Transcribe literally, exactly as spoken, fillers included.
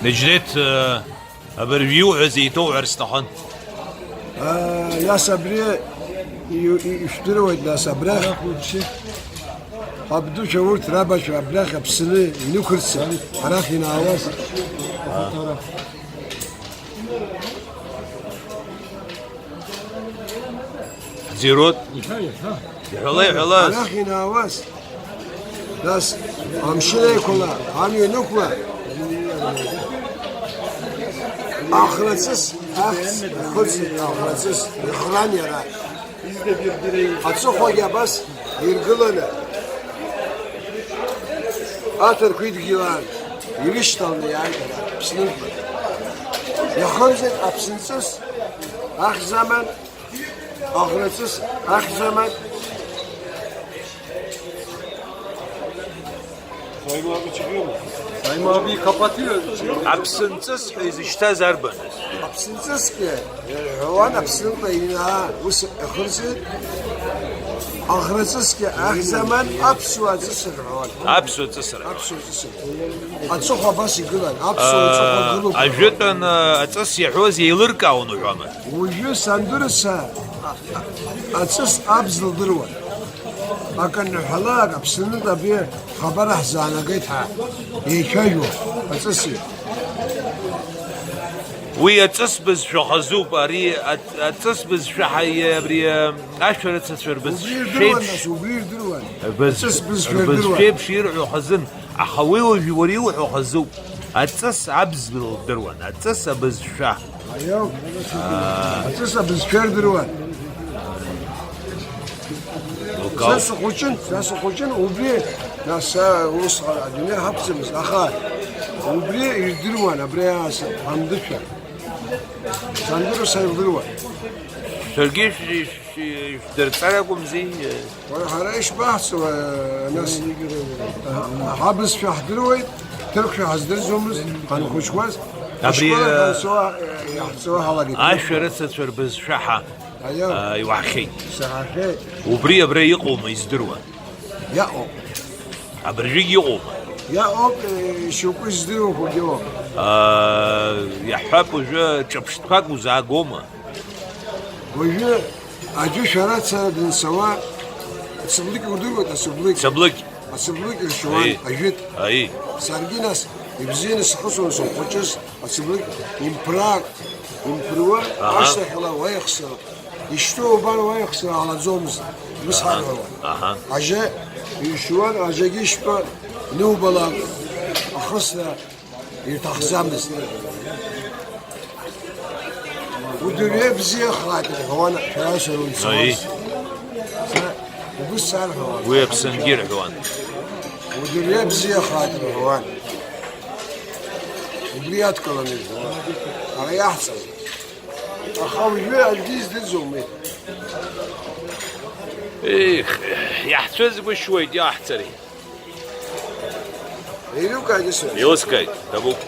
Неџьдеҭ, абыржә иуҳәаз еиҭоуҳәар сҭахын. Нас абри и-, и-, ишәдыруеит, нас абрахь абдуцәа урҭ рабацәа абрахь Аԥсны инықәырццар, арахь инаауаз. Ҳзирут. Иҳәала, иҳәала. Арахь инаауаз. Нас амшын еиқәла амҩа нықәла, ахраҵыс ахьӡ ихыҵит, ахраҵыс ихран иара. Аҵыхәагьы абас иргыланы аҭырқәа идгьылаан ирышьҭаланы иааит ара Аԥсныҟа. Иахымзеит аԥсынҵыс ахьӡ аман, ахраҵыс ахьӡ аман. Аԥсынҵыс ҳәа изышьҭаз арбаныз? Аԥсынҵысгьы ирҳәауан, Аԥсныҟа инаа ус ихырзеит. Ахраҵысгьы ахьӡ аман, аԥсуа ҵыс рҳәауан. Аԥсуа ҵыс рҳәауан. Аԥсуа ҵыс рҳәауан. Аҵыхәа абас игылан, аԥсуа ҵыхәа гылоуп. Ажәытәан, а, аҵыс иаҳәоз еилыркаауан уҳәама? Уажәы сандырыца, а, а, аҵыс абз лдыруан. Акы анҳәалак, Аԥсныҟа абри хабар ҳзаанагеит ҳәа еицәажәо аҵыси. Уи аҵыс бызшәа хазуп, ари аҵ-, аҵыс бызшәа ҳа-, абри, а, ашәарыцацәа рбызшәеиԥш. Убри ирдыруан, нас, убри ирдыруан. Рбыз-, аҵыс бызшәа рдыруан. Рбызшәеиԥш ирҳәо хазын, аха уи уажә уара иуҳәо хазуп. Аҵыс абз лдыруан, аҵыс абызшәа. Аиоу. Аа. Аҵыс абызшәа рдыруан. Лкаауп. Са схәыҷын, са схәыҷын, убри, нас, а, ус, а, адунеи ҳақәӡамызт, аха убри ирдыруан, абри ас-, андышәа. Сандыру са ирдыруан. Шәаргьы шә-, шә-, шәдырҵар акәымзи? Уара, ҳара ишԥаҳцо, а, нас, а, ҳабызшәа ҳдыруеит, ҭырқәшәа ҳаздырӡомызт, ҳанхәыҷқәаз. Абри, ашкол ахь а, ҳанцо, а, иаҳцо ҳалагеит. Ашәарыцацәа рбызшәа ҳа Аио. А, иуаҳхьеит. Саҳахьеит. Убри абра иҟоума, издыруа? Иаҟоуп. Абыржәгь иҟоума? Иаҟоуп, э, шьоукы издыруақәагьы ыҟоуп. А, иаҳҳәап, уажәы ҿырԥштәқәак узаагома? Уажәы аӡәы шәарацара данцауа, ацыблыкь удыруеит, ацыблыкь? Цыблыкь. Ацыблыкь ршьуан, аи, ажәытә. Аи. Саргьы нас ибзианы схысуан сынхәыҷыз, ацыблыкь имԥраак, имԥруа, аҳа, ашьҭахьала уаҩхсыроуп. Ишьтәу убар уаҩхсыр ҟалаӡомызт, ус ҳарҳәауан. Аҳа. Ажьа ишьуан, ажьагьы ишьтәа нубалак, ахысра ирҭахӡамызт. Удырҩа бзиахааит рҳәауан, шәара шәара унцауаз. Аи. Са убыс сарҳәауан. Уи Аԥсынгьы рҳәауан. Удырҩа бзиахааит рҳәауан. Убри адкыланы ирҳәауан. Ара иаҳҵаз. Аха уажәы аӡәгьы издырӡом уи. Ех, иаҳцәыӡгәышьуеит иаҳҵари. Еилукааит, Исуа. Еилыскааит, Дабук.